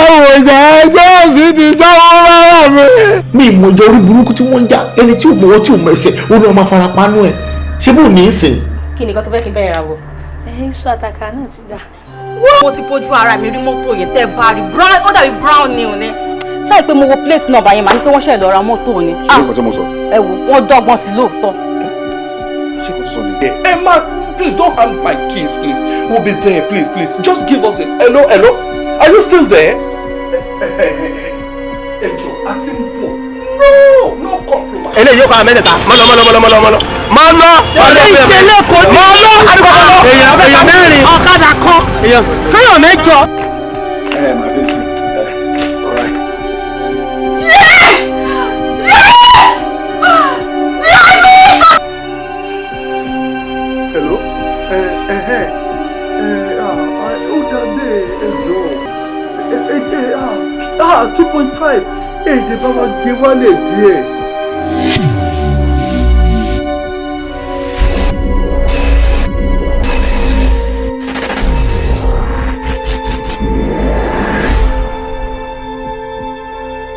Àwòjà ẹjọ́ sì ti jáwọ́ rárá mi. Mi ìmọ̀ ìjọ orí burúkú tí wọ́n ń jà, ẹni tí ò mọ̀wọ́ tí ò mọ̀ ẹsẹ̀, ó ní wọ́n máa fara panú ẹ̀. Ṣé bò ní í sìn? Kí ni nǹkan tó fẹ́ kí n bẹ̀rẹ̀ ra wọ̀? Ẹ̀yin, iṣu àtàkà náà ti dà. Mo ti fojú ara mi rí mọ́tò yẹn. Tẹ́ bá rí brown, ó dàbí brown new ni. Ṣáà pé mo wo plate number yẹn, màá ní pé wọ́n ṣẹ̀ lọ ra mọ́tò ni. Ṣé nǹkan tí mo sọ? Ẹ wo, wọ́n dọ́gbọ́n sí lóòótọ́. Ṣé nǹkan tó sọ nìyẹn? Emma, please don't hand my keys, please. We'll be there, please, please. Just give us a hello, hello. Are you still there? Ẹ jọ̀ọ́, a ti ń bọ̀. No, no compromise. Eléyìí yóò kọ́ àwọn mẹ́tẹ̀ẹ̀ta. Mọ́lọ mọ́lọ mọ́lọ mọ́lọ mọ́lọ mọ́lọ. Ṣé ìṣe lẹ́kọ̀ọ́ ní? Mọ́lọ adúgbò. Èèyàn mẹ́rin. Ọ̀kadà kan fẹ́yàn mẹ́jọ. Ẹ máa dé sí ẹ, all right. Hello? Ẹ ẹ ẹ ẹ ah, ó dà bẹ́ẹ̀. Ẹ jọ̀ọ́, ẹ ẹ ẹ ah 2.5 èdè bá wa gbé wálẹ̀ díẹ̀.